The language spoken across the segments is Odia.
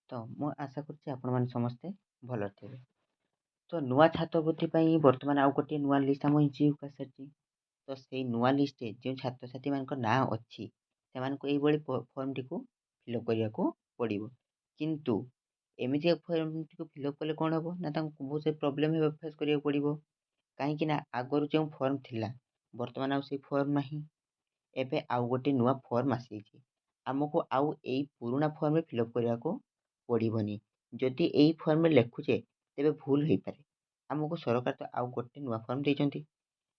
ତ ମୁଁ ଆଶା କରୁଛି ଆପଣମାନେ ସମସ୍ତେ ଭଲରେ ଥିବେ। ତ ନୂଆ ଛାତ୍ରବୃତ୍ତି ପାଇଁ ବର୍ତ୍ତମାନ ଆଉ ଗୋଟିଏ ନୂଆ ଲିଷ୍ଟ ଆମ ଇନଷ୍ଟିଚ୍ୟୁଟ୍କୁ ଆସିସାରିଛି। ତ ସେଇ ନୂଆ ଲିଷ୍ଟରେ ଯେଉଁ ଛାତ୍ରଛାତ୍ରୀମାନଙ୍କ ନାଁ ଅଛି, ସେମାନଙ୍କୁ ଏଇଭଳି ଫର୍ମଟିକୁ ଫିଲ୍ଅପ୍ କରିବାକୁ ପଡ଼ିବ। କିନ୍ତୁ ଏମିତିକା ଫର୍ମଟିକୁ ଫିଲ୍ଅପ୍ କଲେ କ'ଣ ହେବ ନା, ତାଙ୍କୁ ବହୁତ ସାରା ପ୍ରୋବ୍ଲେମ୍ ହେବ, ଫେସ୍ କରିବାକୁ ପଡ଼ିବ। କାହିଁକି ନା ଆଗରୁ ଯେଉଁ ଫର୍ମ ଥିଲା, ବର୍ତ୍ତମାନ ଆଉ ସେଇ ଫର୍ମ ନାହିଁ। ଏବେ ଆଉ ଗୋଟେ ନୂଆ ଫର୍ମ ଆସିଯାଇଛି। ଆମକୁ ଆଉ ଏଇ ପୁରୁଣା ଫର୍ମରେ ଫିଲ୍ଅପ୍ କରିବାକୁ ପଡ଼ିବନି। ଯଦି ଏଇ ଫର୍ମରେ ଲେଖୁଛେ, ତେବେ ଭୁଲ ହେଇପାରେ। ଆମକୁ ସରକାର ତ ଆଉ ଗୋଟେ ନୂଆ ଫର୍ମ ଦେଇଛନ୍ତି।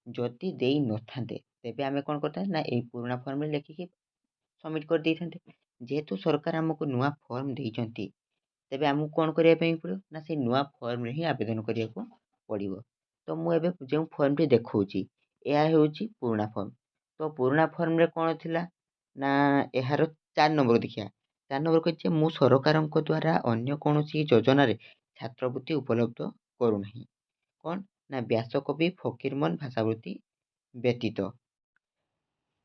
ଯଦି ଦେଇନଥାନ୍ତେ, ତେବେ ଆମେ କ'ଣ କରିଥାନ୍ତେ ନା ଏଇ ପୁରୁଣା ଫର୍ମରେ ଲେଖିକି ସବମିଟ୍ କରିଦେଇଥାନ୍ତେ। ଯେହେତୁ ସରକାର ଆମକୁ ନୂଆ ଫର୍ମ ଦେଇଛନ୍ତି, ତେବେ ଆମକୁ କ'ଣ କରିବା ପାଇଁ ପଡ଼ିବ ନା ସେଇ ନୂଆ ଫର୍ମରେ ହିଁ ଆବେଦନ କରିବାକୁ ପଡ଼ିବ। ତ ମୁଁ ଏବେ ଯେଉଁ ଫର୍ମଟି ଦେଖାଉଛି, ଏହା ହେଉଛି ପୁରୁଣା ଫର୍ମ। ତ ପୁରୁଣା ଫର୍ମରେ କ'ଣ ଥିଲା ନା, ଏହାର 4 ନମ୍ବର ଦେଖିବା। 4 ନମ୍ବର କହିଛି, ମୁଁ ସରକାରଙ୍କ ଦ୍ୱାରା ଅନ୍ୟ କୌଣସି ଯୋଜନାରେ ଛାତ୍ରବୃତ୍ତି ଉପଲବ୍ଧ କରୁନାହିଁ। କ'ଣ ନା ବ୍ୟାସକବି ଫକୀରମୋହନ ଭାଷାବୃତ୍ତି ବ୍ୟତୀତ।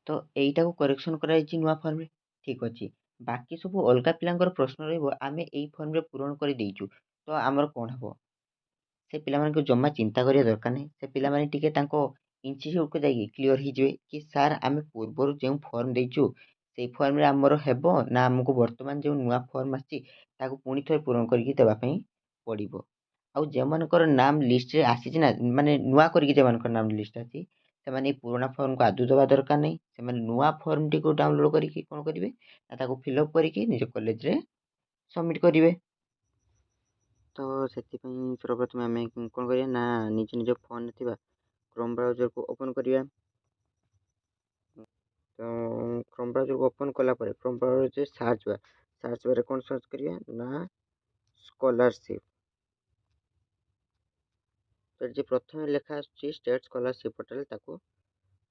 ତ ଏଇଟାକୁ କରେକ୍ସନ୍ କରାଯାଇଛି ନୂଆ ଫର୍ମରେ, ଠିକ୍ ଅଛି। ବାକି ସବୁ ଅଲଗା ପିଲାଙ୍କର ପ୍ରଶ୍ନ ରହିବ, ଆମେ ଏଇ ଫର୍ମରେ ପୂରଣ କରିଦେଇଛୁ, ତ ଆମର କ'ଣ ହେବ? ସେ ପିଲାମାନଙ୍କୁ ଜମା ଚିନ୍ତା କରିବା ଦରକାର ନାହିଁ। ସେ ପିଲାମାନେ ଟିକେ ତାଙ୍କ ଇନଷ୍ଟିଚ୍ୟୁଟ୍କୁ ଯାଇକି କ୍ଲିଅର୍ ହେଇଯିବେ କି ସାର୍, ଆମେ ପୂର୍ବରୁ ଯେଉଁ ଫର୍ମ ଦେଇଛୁ ସେଇ ଫର୍ମରେ ଆମର ହେବ ନା ଆମକୁ ବର୍ତ୍ତମାନ ଯେଉଁ ନୂଆ ଫର୍ମ ଆସିଛି ତାକୁ ପୁଣି ଥରେ ପୂରଣ କରିକି ଦେବା ପାଇଁ ପଡ଼ିବ। ଆଉ ଯେଉଁମାନଙ୍କର ନାମ ଲିଷ୍ଟରେ ଆସିଛି ନା, ମାନେ ନୂଆ କରିକି ଯେଉଁମାନଙ୍କର ନାମ ଲିଷ୍ଟ ଆସିଛି, ସେମାନେ ଏଇ ପୁରୁଣା ଫର୍ମକୁ ଆଦୌ ଦେବା ଦରକାର ନାହିଁ। ସେମାନେ ନୂଆ ଫର୍ମଟିକୁ ଡାଉନଲୋଡ଼୍ କରିକି କ'ଣ କରିବେ ନା ତାକୁ ଫିଲ୍ଅପ୍ କରିକି ନିଜ କଲେଜରେ ସବମିଟ୍ କରିବେ। ତ ସେଥିପାଇଁ ସର୍ବପ୍ରଥମେ ଆମେ କ'ଣ କରିବା ନା ନିଜ ନିଜ ଫୋନ୍ରେ ଥିବା କ୍ରୋମ୍ ବ୍ରାଉଜର୍କୁ ଓପନ୍ କରିବା। ତ କ୍ରୋମ୍ ବ୍ରାଉଜର୍କୁ ଓପନ୍ କଲା ପରେ କ୍ରୋମ୍ ବ୍ରାଉଜର୍ ସର୍ଚ୍ଚ ବାର୍ରେ କ'ଣ ସର୍ଚ୍ଚ କରିବା ନା ସ୍କଲାରସିପ୍। ତ ଯେ ପ୍ରଥମେ ଲେଖା ଆସୁଛି ଷ୍ଟେଟ୍ ସ୍କଲାରସିପ୍ ପୋର୍ଟାଲ୍, ତାକୁ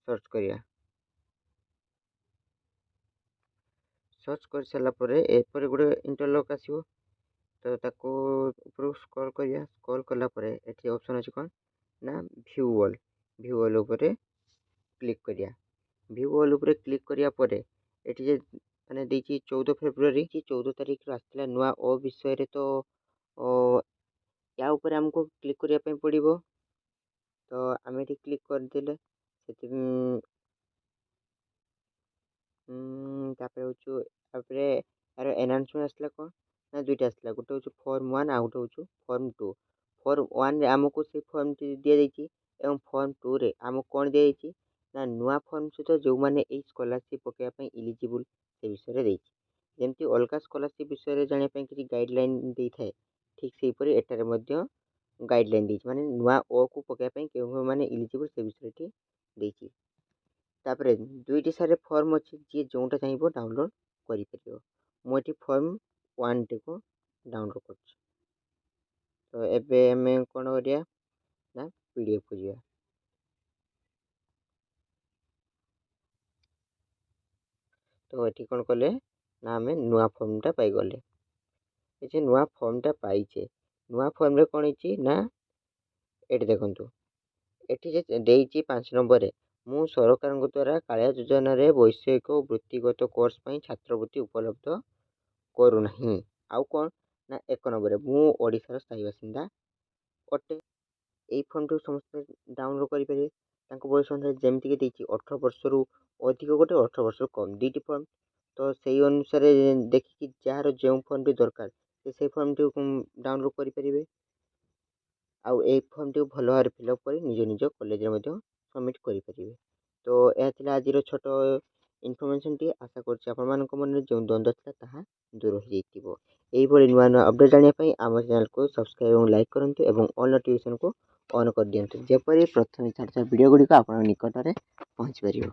ସର୍ଚ୍ଚ କରିବା। ସର୍ଚ୍ଚ କରିସାରିଲା ପରେ ଏପରି ଗୋଟେ ଇଣ୍ଟରଲକ୍ ଆସିବ। ତ ତାକୁ ଉପରକୁ ସ୍କ୍ରଲ୍ କରିବା। ସ୍କ୍ରଲ୍ କଲା ପରେ ଏଠି ଅପସନ୍ ଅଛି କ'ଣ ନା ଭ୍ୟୁ ଅଲ୍। ଭ୍ୟୁ ଅଲ୍ ଉପରେ କ୍ଲିକ୍ କରିବା। ଭ୍ୟୁ ଅଲ୍ ଉପରେ କ୍ଲିକ୍ କରିବା ପରେ ଏଠି ଯେ ମାନେ ଦେଇଛି 14 ଫେବୃଆରୀ, 14 ତାରିଖରୁ ଆସିଥିଲା ନୂଆ ଓ ବିଷୟରେ, ତ ୟା ଉପରେ ଆମକୁ କ୍ଲିକ୍ କରିବା ପାଇଁ ପଡ଼ିବ। ତ ଆମେ ଏଠି କ୍ଲିକ୍ କରିଦେଲେ ସେଠି ତାପରେ ହେଉଛୁ, ତାପରେ ଏହାର ଏନାଉନ୍ସମେଣ୍ଟ ଆସିଲା। କ'ଣ ନା ଦୁଇଟା ଆସିଲା, ଗୋଟେ ହେଉଛି ଫର୍ମ 1 ଆଉ ଗୋଟେ ହେଉଛି ଫର୍ମ 2। ଫର୍ମ 1ରେ ଆମକୁ ସେଇ ଫର୍ମଟି ଦିଆଯାଇଛି ଏବଂ ଫର୍ମ 2ରେ ଆମକୁ କ'ଣ ଦିଆଯାଇଛି ନା ନୂଆ ଫର୍ମ ସହିତ ଯେଉଁମାନେ ଏଇ ସ୍କଲାରସିପ୍ ପକାଇବା ପାଇଁ ଇଲିଜିବୁଲ୍ ସେ ବିଷୟରେ ଦେଇଛି। ଯେମିତି ଅଲଗା ସ୍କଲାରସିପ୍ ବିଷୟରେ ଜାଣିବା ପାଇଁ କିଛି ଗାଇଡ଼ଲାଇନ୍ ଦେଇଥାଏ, ଠିକ୍ ସେହିପରି ଏଠାରେ ମଧ୍ୟ ଗାଇଡ଼ଲାଇନ୍ ଦେଇଛି। ମାନେ ନୂଆ ଓକୁ ପକାଇବା ପାଇଁ କେଉଁମାନେ ଇଲିଜିବୁଲ୍ ସେ ବିଷୟରେ ଏଠି ଦେଇଛି। ତାପରେ ଦୁଇଟି ସାରେ ଫର୍ମ ଅଛି, ଯିଏ ଯେଉଁଟା ଚାହିଁବ ଡାଉନଲୋଡ଼୍ କରିପାରିବ। ମୁଁ ଏଠି ଫର୍ମ 1ଟିକୁ ଡାଉନଲୋଡ଼୍ କରୁଛି। ତ ଏବେ ଆମେ କ'ଣ କରିବା ନା ପିଡ଼ିଏଫ୍କୁ ଯିବା। ତ ଏଠି କ'ଣ କଲେ ନା ଆମେ ନୂଆ ଫର୍ମଟା ପାଇଗଲେ। ଏ ଯେ ନୂଆ ଫର୍ମଟା ପାଇଛେ, ନୂଆ ଫର୍ମରେ କ'ଣ ହେଇଛି ନା ଏଠି ଦେଖନ୍ତୁ, ଏଠି ଯେ ଦେଇଛି 5 ନମ୍ବରରେ, ମୁଁ ସରକାରଙ୍କ ଦ୍ୱାରା କାଳିଆ ଯୋଜନାରେ ବୈଷୟିକ ଓ ବୃତ୍ତିଗତ କୋର୍ସ ପାଇଁ ଛାତ୍ରବୃତ୍ତି ଉପଲବ୍ଧ କରୁନାହିଁ। ଆଉ କ'ଣ ନା 1 ନମ୍ବରରେ, ମୁଁ ଓଡ଼ିଶାର ସ୍ଥାୟୀ ବାସିନ୍ଦା ଅଟେ। ଏଇ ଫର୍ମଟିକୁ ସମସ୍ତେ ଡାଉନଲୋଡ଼୍ କରିପାରିବେ। ତାଙ୍କ ବୟସ ଅନୁସାରେ ଯେମିତିକି ଦେଇଛି 18 ବର୍ଷରୁ ଅଧିକ ଗୋଟେ, 18 ବର୍ଷରୁ କମ୍, ଦୁଇଟି ଫର୍ମ। ତ ସେଇ ଅନୁସାରେ ଦେଖିକି ଯାହାର ଯେଉଁ ଫର୍ମଟି ଦରକାର ସେ ସେଇ ଫର୍ମଟିକୁ ଡାଉନଲୋଡ଼୍ କରିପାରିବେ। ଆଉ ଏଇ ଫର୍ମଟିକୁ ଭଲ ଭାବରେ ଫିଲ୍ଅପ୍ କରି ନିଜ ନିଜ କଲେଜରେ ମଧ୍ୟ ସବମିଟ୍ କରିପାରିବେ। ତ ଏହା ଥିଲା ଆଜିର ଛୋଟ ଇନଫର୍ମେସନ୍ଟି। ଆଶା କରୁଛି ଆପଣମାନଙ୍କ ମନରେ ଯେଉଁ ଦ୍ୱନ୍ଦ୍ୱ ଥିଲା ତାହା ଦୂର ହୋଇଯାଇଥିବ। ଏଇଭଳି ନୂଆ ନୂଆ ଅପଡ଼େଟ୍ ଜାଣିବା ପାଇଁ ଆମ ଚ୍ୟାନେଲକୁ ସବସ୍କ୍ରାଇବ୍ ଏବଂ ଲାଇକ୍ କରନ୍ତୁ ଏବଂ ଅଲ୍ ନୋଟିଫିକେସନ୍କୁ ଅନ୍ କରିଦିଅନ୍ତୁ, ଯେପରି ପ୍ରଥମେ ଛାଡ଼ୁଥିବା ଭିଡ଼ିଓ ଗୁଡ଼ିକ ଆପଣଙ୍କ ନିକଟରେ ପହଞ୍ଚିପାରିବ।